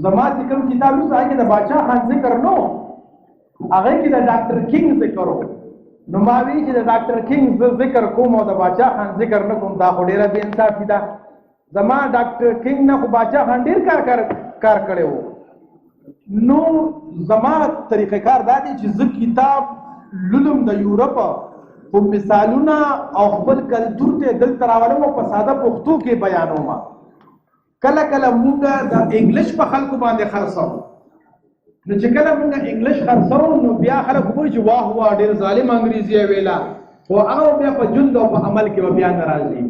زما چې کوم کتاب لوست هغه کې د باچا خان ذکر نو، هغه کې د ډاکټر کینګ ذکر و. نو ما وی چې د ډاکټر کینګ زه ذکر کوم او د باچا خان ذکر نه کوم، دا خو ډېره بې انصافي ده. زما ډاکټر کینګ نه خو باچا خان ډېر کار کړی و. نو زما طریقه کار دا دی چې زه کتاب لولم د یورپ، خو مثالونه او خپل کلتور ته دلته راولم او په ساده پښتو کې بیانوم. کله کله مونږ د انګلیش په خلکو باندې خرڅو، نو چې کله مونږ انګلیش خرڅو نو بیا خلک وایي چې واه واه ډېر ظالم انګریزي یې ویله، خو هغه بیا په ژوند او په عمل کې به بیا نه راځي.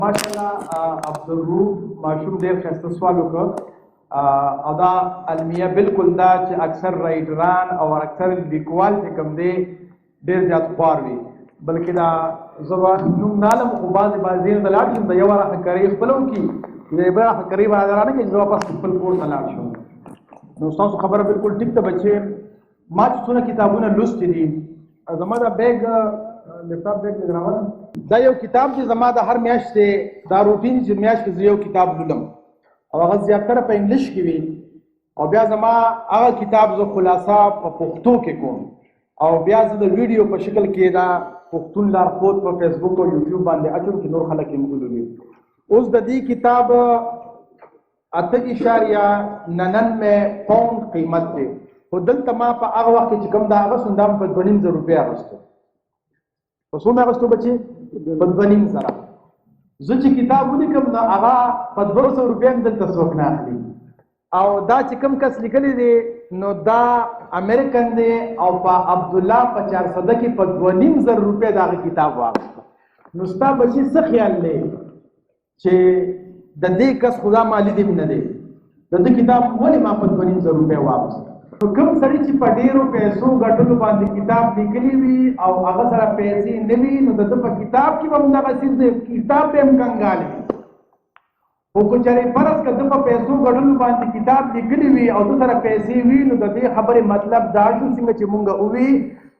ماشاءالله عبدالروف ماشوم ډېر ښایسته سوال وکړ، او دا المیه بالکل دا چې اکثر رایټران او اکثر لیکوال چې کوم دی ډېر زیات خوار وي، بلکې دا زه به نوم نه علم، خو بعضې بعضې ته لاړ شم د یو اړخ کرۍ خپله وکړي، د بل اړخ کرۍ به رانه کړي چې زه واپس خپل کور ته لاړ شم. نو ستاسو خبره بالکل ټیک ده بچې. ما چې څونه کتابونه لوستي دي، زما دا بیګ لپټاپ بیګ لږ راوړم، دا یو کتاب چې زما د هر میاشتې دا روټین چې میاشت کې زه یو کتاب لولم، او هغه زیاتره په انګلیش کې وي، او بیا زما هغه کتاب زه خلاصه په پښتو کې کوم، او بیا زه د ویډیو په شکل کې دا پښتون لارښود په فیسبوک او یوټیوب باندې اچوم چې نور خلک یې ولولي. اوس د دې کتاب 8.99 پاونډ قیمت دی، خو دلته ما په هغه وخت کې چې کوم دا اخیستو، دا مې په 2,500 روپۍ اخیستو. په څو مې اخیستو بچې؟ په 2,500. زه چې کتاب ولیکم نو هغه په 200 روپۍ هم دلته څوک نه اخلي. او دا چې کوم کس لیکلی دی نو دا امریکن دی، او په عبدالله په چارسده کې په 2,500 روپۍ د هغه کتاب واخیستو. نو ستا بچي څه خیال دی چې د دې کس خو دا مالي دی نه دی، د دې کتاب ولې ما په 2,500 روپۍ واخیست؟ نو کوم سړي چې په ډېرو پیسو ګټلو باندې کتاب لیکلی وي او هغه سره پیسې نه وي، نو د ده په کتاب کې به هم دغه څیز دی، کتاب به هم کنګال وي. خو که چېرې فرض که ده په پیسو ګټلو باندې کتاب لیکلی وي او ده سره پیسې وي، نو د دې خبرې مطلب دا شو څنګه چې مونږ ووي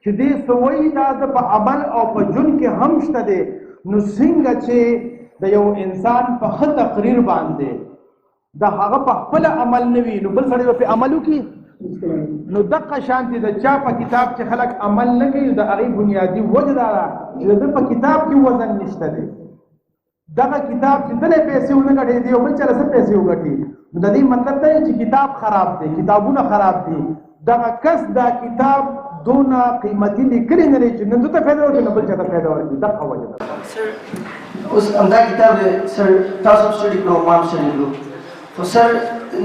چې دې څه وایي دا د په عمل او په ژوند کې هم شته دی. نو څنګه چې د یو انسان په ښه تقریر باندې د هغه په خپله عمل نه وي، نو بل سړی به پرې عمل وکړي. نو دقه شانتې د چا په کتاب چې خلک عمل نه کوي، د هغې بنیادي وجه دا ده چې د ده په کتاب کې وزن نشته دی. دغه کتاب چې دلې پیسې ونه ګټي، دی یو بل چا له څه پیسې وګټي؟ نو د دې مطلب دا دی چې کتاب خراب دی، کتابونه خراب دي. دغه کس دا کتاب دونه قیمتي لیکلی نه دی چې نن ده ته فایده ورکړي نه بل چا ته فایده ورکړي. دغه وجه ده. سر اوس همدا کتاب دی سر، تاسو هم سټډي کړو، ما هم سټډي کړو، خو سر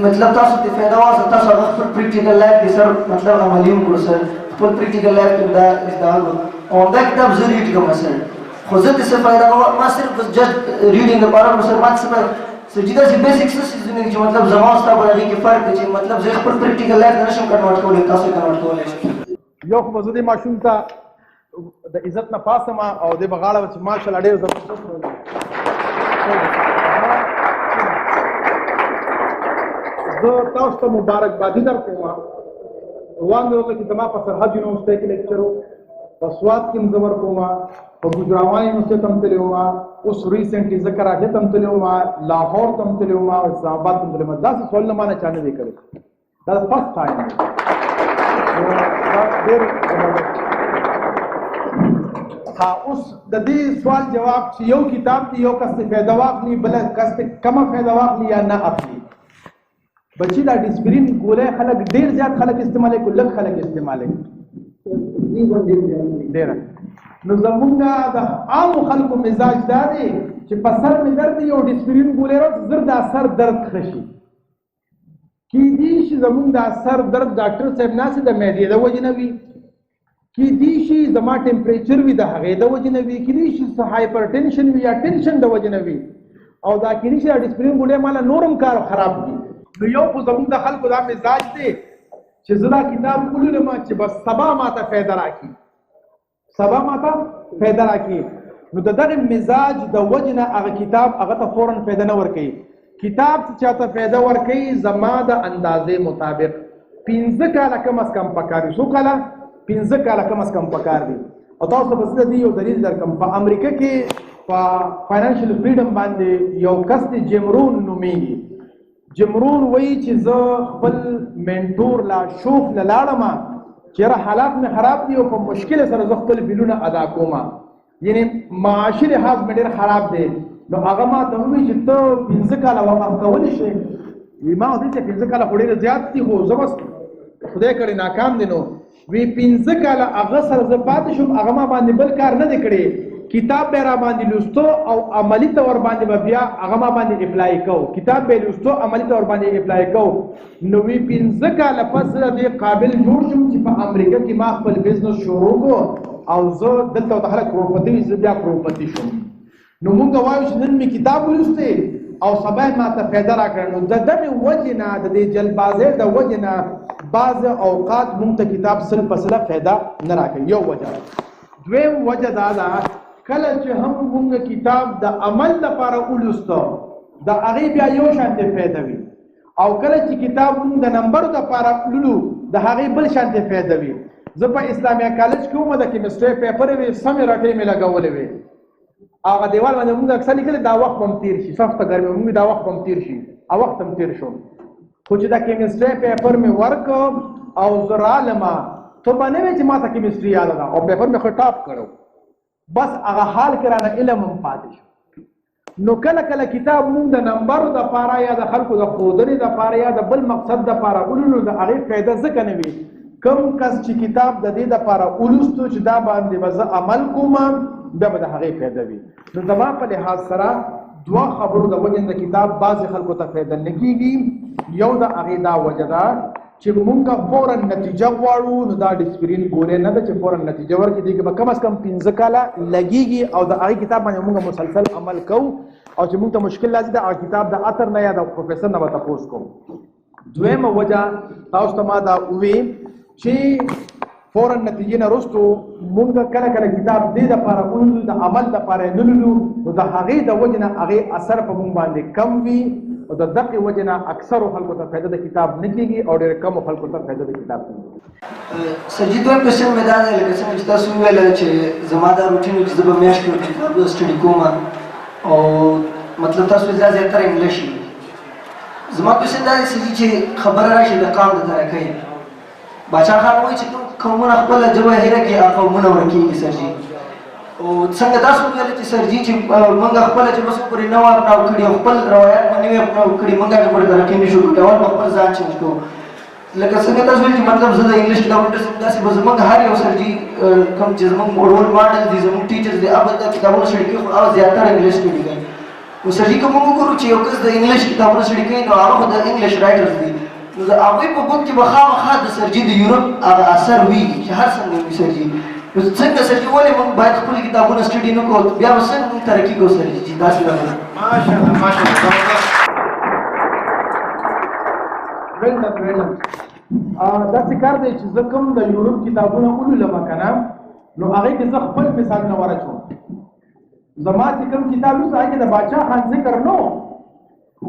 مطلب تاسو ته فایده واخله، تاسو هغه خپل پریکټیکل لایف کې سر مطلب عملي هم کړو سر، خپل پریکټیکل لایف کې دا استعمال کړو. او همدا کتاب زه ریډ کوم سر، خو زه ته څه فایده وه؟ ما صرف جسټ ریډینګ لپاره کړو سر، ما ته څه فایده سر؟ چې داسې بیسیک څه څیزونه دي چې مطلب زما او ستا په هغې کې فرق دی چې مطلب زه خپل پریکټیکل لایف نه شم کنورټ کولی، تاسو یې کنورټ کولی شئ. یو خو به زه دې ماشوم ته د عزت نه پاسم او دې به غاړه چې ماشاءالله ډېر زبردست دی. زه تاسو ته مبارکبادي در کوم. روان ورځو کې زما په سرحد یونیورسټۍ کې لیکچر و، په سوات کې هم زه ورکوم، په ګوجراوان یونیورسټۍ ته هم تللی وم، اوس ریسنټلي زه کراچۍ ته هم تللی وم، لاهور ته هم تللی وم او اسلام آباد ته هم تللی وم. داسې سوالونه ما نه چا نه دی کړی، دا فرست ټایم دی. دا ډېر زبردست. ها، اوس د دې سوال جواب چې یو کتاب دی یو کس ته فایده واخلي، بل کس ته کمه فایده واخلي یا نه اخلي. بچی دا ډیسپرین ګولۍ خلک ډېر زیات خلک استعمالوي که لږ خلک استعمالوي؟ ډېره. نو زمونږ د عامو خلکو مزاج دا دی چې په سر مې درد دی، یو ډیسپرین ګولۍ راوړه زر دا سر درد ښه شي. کیدی شي زمونږ دا سر درد ډاکټر صاحب ناستې د معدې د وجې نه وي، کیدی شي زما ټمپریچر وي د هغې د وجې نه وي، کیدی شي څه هایپر ټینشن وي یا ټینشن د وجې نه وي، او دا کیدی شي دا ډیسپرین ګولۍ ماله نور هم کار خراب دي. نو یو خو زمونږ د خلکو دا مزاج دی چې زه دا کتاب ولولم چې بس سبا ما ته فایده راکړي، سبا ما ته فایده راکړي. نو د دغه مزاج د وجې نه هغه کتاب هغه ته فوراً فایده نه ورکوي. کتاب چې چاته فایده ورکوي زما د اندازې مطابق 5 کاله کم از کم پکار وي. څو کاله؟ 5 کاله کم از کم پکار دي. او تاسو ته به زه د دې یو دلیل درکړم. په امریکا کې په financial freedom باندې یو کس دی جیم رون نومېږي. جیم رون وایي چې زه خپل mentor لا شوف له لاړم چې یاره حالات مې خراب دي او په مشکل سره زه خپل بلونه ادا کوم، یعنی معاشي لحاظ مې ډېر خراب دی. نو هغه ما ته وویل چې ته 5 کاله وقف کولی شې؟ وی ما ورته چې 5 کاله خو ډېر زیات دي، خو زه بس خدای کړی ناکام دی. نو وی 5 کاله هغه سره زه پاتې شوم، هغه ما باندې بل کار نه دی کړی، کتاب به را باندې لوستو او عملي طور باندې به بیا هغه ما باندې apply کو، کتاب به لوستو عملي طور باندې apply کو. نو وی 5 کاله پس زه دې قابل جوړ شوم چې په امریکا کې ما خپل business شروع کړو او زه دلته د خلک کروڑپتي وي، زه بیا کروڑپتي شوم. نو مونږ وایو چې نن مې کتاب ولوستی او سبا یې ما ته فایده راکړه. نو د دغې وجې نه، د دې جلبازۍ د وجې نه بعض اوقات مونږ ته کتاب 100% فایده نه راکوي. یو وجه. دویم وجه دا ده کله چې هم مونږ کتاب د عمل لپاره ولوستو د هغې بیا یو شانتې فایده وي، او کله چې کتاب مونږ د نمبر لپاره لولو د هغې بل شانتې فایده وي. زه په اسلامیه کالج کې وم، د chemistry paper وي، سمې رټې مې لګولې وې، هغه دیوال باندې مونږ اکثر لیکلې دا وخت به هم تېر شي، سخته ګرمي مونږ دا وخت به هم تېر شي، او وخت هم تېر شو. خو چې دا chemistry paper مې ورکړ او زه رالم، ته به نه وې چې ما ته chemistry یاده ده، او paper مې ښه top کړو، بس هغه حال کې رانه علم هم پاتې شو. نو کله کله کتاب مونږ د نمبرو دپاره یا د خلکو د ښودنې دپاره یا د بل مقصد دپاره ولولو، د هغې فایده ځکه نه وي. کوم کس چې کتاب د دې دپاره ولوستو چې دا باندې به زه عمل کوم، بیا به د هغې فایده وي. نو زما په لحاظ سره دوه خبرو د وجې د کتاب بعضې خلکو ته فایده نه کېږي. یو د هغې دا وجه ده چې مونږ فوراً نتیجه غواړو، نو دا ډسپرین ګولۍ نه ده چې فوراً نتیجه ورکړي، دې کې به کم از کم 5 کاله لګېږي او د هغې کتاب باندې مونږ مسلسل عمل کوو، او چې مونږ ته مشکل راځي د هغه کتاب د اتر نه یا د پروفیسر نه به تپوس کوو. دویمه وجه تاسو ته ما دا وویل چې فوراً نتیجې نه وروستو مونږ کله کله کتاب دې دپاره ولولو، د عمل دپاره یې نه لولو، نو د هغې د وجې نه هغې اثر په مونږ باندې کم وي، او د دغې وجې نه اکثرو خلکو ته فایده د کتاب نه کېږي او ډېر کمو خلکو ته فایده د کتاب کېږي. سر جي دویم کوېشن مې دا دی، لکه څنګه چې تاسو وویل چې زما دا روټین و چې زه به میاشت کې یو کتاب study کوم، او مطلب تاسو دا زیاتره English وي. زما کوېشن دا دی سر جي چې خبره راشي د قام د ترقۍ، باچا خان وایي چې کوم قومونه خپله ژبه هېره کړي هغه قومونه ورکېږي. سر جي او څنګه تاسو وویل چې سر جي چې موږ خپله ژبه څو پورې نه وه اپناو کړي او خپل روایت به نه وي اپناو کړي، موږ هغې پورې ترقي نه شو کړی، اول به خپل ځان change کوو. لکه څنګه تاسو ویل چې مطلب زه د English کتابونه ډېر داسې به زموږ هر یو سر جي کوم چې زموږ role model دي، زموږ teachers دي، هغه دا کتابونه study کوي، خو هغه زیاتره English study کوي. نو سر جي که موږ وګورو چې یو کس د English کتابونه study کوي، نو هغه خو د English writers دي، نو د هغوی په book کې به خامخا د سر جي د یورپ هغه اثر وي چې هر څنګه وي سر جي. نو څنګه سر جي ولې موږ باید خپل کتابونه study نه کوو، بیا به څنګه موږ ترقي کوو سر جي چې داسې راغلي؟ ماشاءالله ماشاءالله، well done well done. داسې کار دی چې زه کوم د یورپ کتابونه ولولم که نه، نو هغې کې زه خپل مثالونه ورچوم. زما چې کوم کتاب لوست هغې کې د باچا خان ذکر نه و،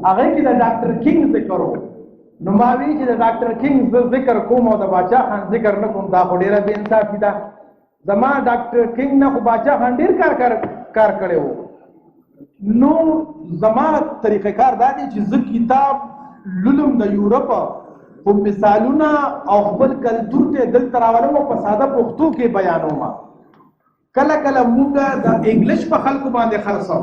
هغې کې د ډاکټر کینګ ذکر و. نو ما وی چې د ډاکټر کینګ زه ذکر کوم او د باچا خان ذکر نه کوم، دا خو ډېره بې انصافي ده. زما ډاکټر کینګ نه خو باچا خان ډېر کار کړی و. نو زما طریقه کار دا دی چې زه کتاب لولم د یورپ، خو مثالونه او خپل کلتور ته دلته راولم او په ساده پښتو کې بیانوم. کله کله مونږ د English په خلکو باندې خرڅو،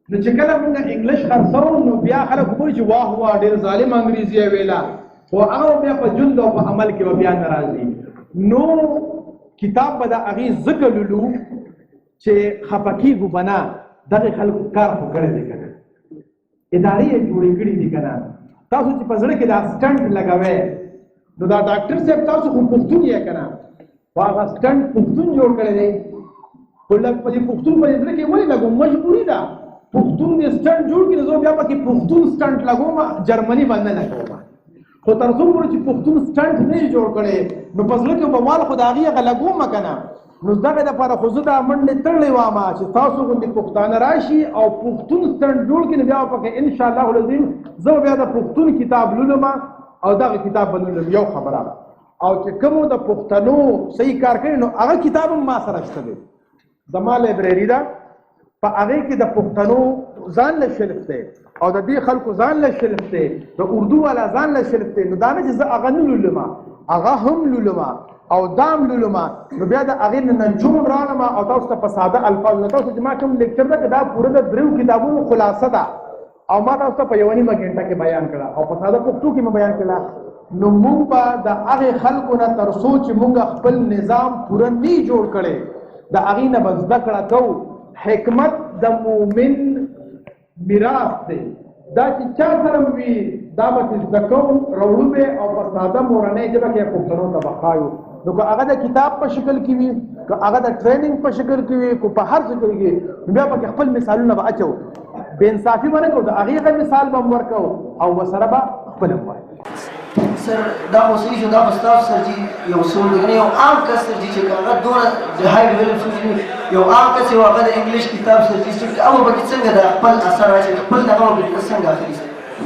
نو چې کله مونږ English خرڅو نو بیا خلک وایي چې واه واه ډېر ظالم انګریزي یې ویله، خو هغه بیا په ژوند او په عمل کې به بیا نه راځي. نو کتاب به د هغې ځکه لولو چې خفه کېږو به نه، دغې خلکو کار خو کړی دی که نه، ادارې یې جوړې کړې دي که نه. تاسو چې په زړه کې دا stent لګوئ، نو دا ډاکټر صاحب تاسو خو پښتون یې که نه، خو هغه stent پښتون جوړ کړی دی، خو لږ په دې پښتون په دې زړه کې ولې لګوم؟ مجبوري ده. پښتون دې stent جوړ کړي، زه بیا پکې پښتون stent لګوم، جرمني باندې لګوم. خو تر څو پورې چې پښتون stent نه یې جوړ کړی، نو په زړه کې به مال خو د هغې هغه لګوم که نه. نو دغه دپاره خو زه دا منډې تړلې وم چې تاسو غوندې پښتانه راشي او پښتون stent جوړ کړي، نو بیا به پکې انشاءالله العظیم زه به بیا د پښتون کتاب لولم او دغه کتاب به لولم. یو خبره. او چې کوم د پښتنو صحیح کار کوي، نو هغه کتاب هم ما سره شته دی. زما لایبرېري ده، په هغې کې د پښتنو ځان له شلف دی او د دې خلکو ځان له شلف دی، د اردو والا ځان له شلف دی. نو دا نه چې زه هغه نه لولم، هغه هم لولم او دا هم لولم. نو بیا د هغې نه ننجوم راغلم او تاسو ته په ساده الفاظو، تاسو چې ما کوم لیکچر ده، دا پوره د دریو کتابونو خلاصه ده او ما تاسو ته په یوه نیمه ګنټه کې بیان کړه او په ساده پښتو کې مې بیان کړه. نو مونږ به د هغې خلکو نه تر څو چې مونږ خپل نظام پوره نه جوړ کړی، د هغې نه به زده کړه کوو. حکمت د مؤمن میراث دی، دا چې چا سره وي دا به چې زده کوو، راوړو به او په ساده مورنۍ ژبه کې پښتنو ته به ښایو. نو که هغه د کتاب په شکل کې وي، که هغه د ټریننګ په شکل کې وي، که په هر شکل کې، نو بیا پکې خپل مثالونه به اچو، بې انصافي به نه کوو، د هغې هغه مثال به هم ورکوو او ورسره به خپل هم وایو. سر، دا خو صحیح شو، دا خو ستاسو سر جی یو اصول دی. یو عام کس سر جی چې هغه دونه د های لیول سوچ، یو عام کس یو هغه د انګلیش کتاب سر جی چې هغه به څنګه د خپل اثر راځي، خپل دغه به څنګه اخلي؟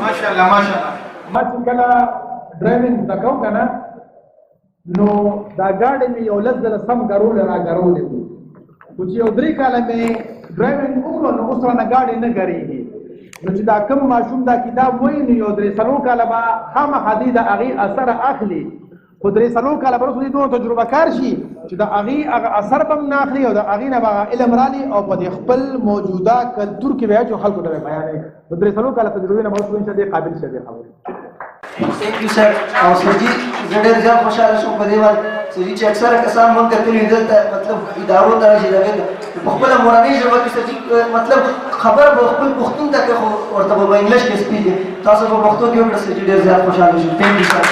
ماشاءالله، ماشاءالله. ما چې کله ډرایوینګ زده کوم که نه، نو دا ګاډی مې یو لس ځله سم ګرولې را ګرولې وو، خو چې یو 3 کاله مې ډرایوینګ وکړو، نو اوس رانه ګاډی نه ګرېږي. نو چې دا کوم ماشوم دا کتاب وایي، نو یو 3-4 کاله به خامخا دی د هغې اثر اخلي، خو 3-4 کاله به وروسته دوی دونه تجربه کار شي چې د هغې هغه اثر به هم نه اخلي او د هغې نه به هغه علم رالي او په دې خپل موجوده کلتور کې به چې خلکو ته به بیانوي. نو 3-4 کاله تجربې نه به وروسته انشاءالله دې قابل شي دې خبرې. Thank you sir. او سر جی، زه ډېر زیات خوشاله شوم په دې باندې سر جی چې اکثره کسان مونږ کتلي دلته، مطلب ادارو ته راشي، دغې ته په خپله مورنۍ ژبه کې سر جی، مطلب خبره به خپل پښتون ته کوي، خو ورته به په انګلیش کې سپیږي. تاسو په پښتو کې وکړه سر جی، ډېر زیات خوشاله شوم. Thank you sir.